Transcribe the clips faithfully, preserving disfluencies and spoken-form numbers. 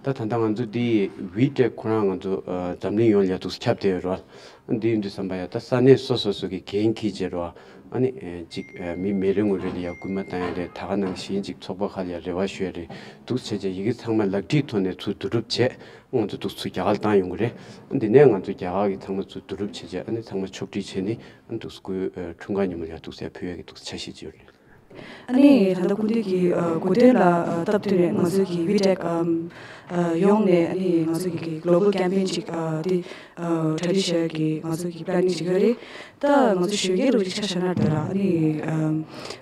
ད་ད་ལྟ་ང་ཚོ་འདི་ཝི་ཊེག་ཁོ་རང་ང་ཚོ་འཛམ་གླིང་ཡོངས་ལ་འདུག་ཁྱབ་བསྡད་ཡོད་རེད་བ། འདི་ཡིན་དུས་ཙམ་པ་ཡ་ད་ས་གནས་སོ་སོ་སོ་གི་འགན་འཁྱེར་བྱས་རེད་བ། ཨ་ནི་ཅིག་མི་མི་རེ་ངོ་རེ་ལ་ཡ་སྐུལ་མ་བཏང་ཡ་རེད། ད་ག་ནང་བཞིན་ཅིག་ཚོགས་པ་ཁག་ལ་ཡ་རེ་བ་ཞུ་ཡ་རེད། འདུག་བྱས་བྱས་ཡི་གེ་ཚང་མ་ལག་བྲིས་ཐོག་ནས་ཚུར་བསྡུ་རུབ་བྱས། ང་ཚོ་འདུག་ཚུར་རྒྱ་གར་བཏང་ཡོང་གི་རེད། འདི་ནས་ང་ཚོ་རྒྱ་གར་གྱི་ཚང་མ་ཚུར་བསྡུ་རུབ་བྱས་བྱས། ཨ་ནི་ཚང་མ་ཕྱོགས་སྒྲིག་བྱས་ནས། ཨ་ནི་འདུག་སྐུའི་འཁྲུངས་སྐར་ཉིན་མོ་ལ་ཡ་འདུག་སེ་ཕུལ་ཡ་གི་འདུག་འཆར་གཞི་ཅིག་ཡོད་རེད། ཨ་ནི་ད་ལྟ་སྐུ་མདུན་གྱི་ཨ་གོ་སྟོན་ལ་ཨ་སྟབས་བསྟུན་ནས་ང་ཚོའི་གི་ཝི་ཊེག་ཨམ་ཨ་ཡོངས་ནས་ཨ་ནི་ང་ཚོའི་གི་གི་གྷི་ལོ་བལ་ཀེམ་པེན་ཅིག་ཨ་དེ་ཨ་གྲ་སྒྲིག་བྱེད་ཀྱི་ང་ཚོའི་གི་པི་ལེ་ནིང་ཅིག་ཡོད་རེད། ད་ང་ཚོ་ཞོགས་ཀས་རུ་ཅིག་ཆ་བཞག་ན་དེ་ལ་ཨ་ནི་ཨམ་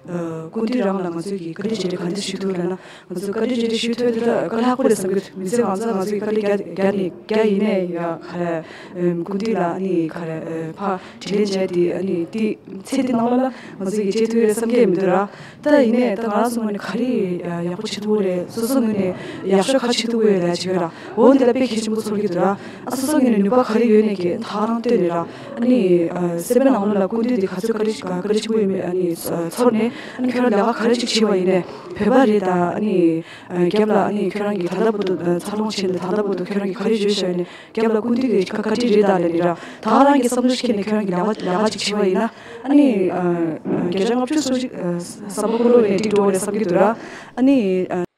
ཨ་སྐུ་མདུན་རང་ལ་ང་ཚོའི་གི་བཀའ་དྲིན་རྗེས་དྲན་ག་འདྲ་ཞུ་ཐུབ་ལབ་ན། ང་ཚོ་བཀའ་དྲིན་རྗེས་དྲན་ཞུ་ཐུབ་དེ་ད་དཀའ་ལས་ཁག་པོ་རེད་བསམ་གྱི་འདུག་མི་ཚེ་གང་ཚང་ང་ཚོ་གི་བཀའ་དྲིན་རྒྱ་རྒྱ་ནས་རྒྱ་ཡིན་ནའི་ཡ་ག་རེ་ཨམ་སྐུ་མདུན་ལ་ཨ་ནི་ག་རེ་ཨ་ཕར་དྲིན་ལན་འཇལ་དེ་ཨ་ནི་དེ་ཚེ་འདི་ནང་ལོགས་ལ་ང་ཚོ་གི་བྱེད་ཐུབ་ཡོད་རེད་བསམ་གྱི་མི་འདུག་ར། ད་ཡིན་ནའི་ད་ང་རང་ཚོ་ངོས་ནས་ག་རེ་ཡག་པོ་བྱེད་ཐུབ་ཀྱི་རེད། སོ་སོ་ངོས་ནས་ཡག་ཤོས་ག་རེ་བྱེད་ཐུབ་ཀྱི་ཡོད་ལབ་བྱེད་ཀྱི་ར། འོ་འདི་ལ་དཔེ་གལ་ཆེན་པོ་ཚོར་གྱི་འདུག་ར། ཨ་སོ་སོ་ངོས་ནས་ནུས་པ་ག་རེ་ཡོད་ནས་ཀྱི་ད་རང་བཏོན་ནས་ར། ཨ་ནི་ཨ་སེམས་པའི་ནང་ལོགས་ལ་སྐུ་མདུན་འདི་ག་ཚོད་བཀའ་དྲིན་བཀའ་དྲིན་ཆེན་པོ་ཡོད་མེད་ཨ་ནི་ཚོར་ནས། ཨ་ནི་ཁྱོད་རང་ལས་ཀ་ག་རེ་ཅིག་བྱས་པ་ཡིན་ནའི་བོད་པ་རེད། ད་ཨ་ནི་ཨ་རྒྱབ་ལ་ཨ་ནི་ཁྱོད་རང་གིས་ད་ལྟ་བར་དུ་ཨ་འཚར་ལོངས་བྱས་ནས་ད་ལྟ་བར་དུ་ཁྱོད་རང་གིས་ག་རེ་བརྗོད་བཞག་ཡིན་ནའི་རྒྱབ་ལ་སྐུ་མདུན་གྱི་བཀའ་དྲིན་རེད་ད་ལབ་ནི་ར། ད་རང་གི་བསམ་བློ་ཞིག་འཁྱེར་ནས་ཁྱོད་རང་གི་ལས་ཀ་ལས་ཀ་ཅིག་བྱས་པ་ཡིན་ན། ཨ་ནི་ཨ་བརྒྱ་ཆ་ལྔ་བཅུ་སོ་ཞིག་ཨ་བསམ་བློ་ཀུན་སློང་ནས་འགྲིག་འགྲོ་བ་རེད་བསམ་གྱི་འདུག་ར། ཨ་ནི་ཨ་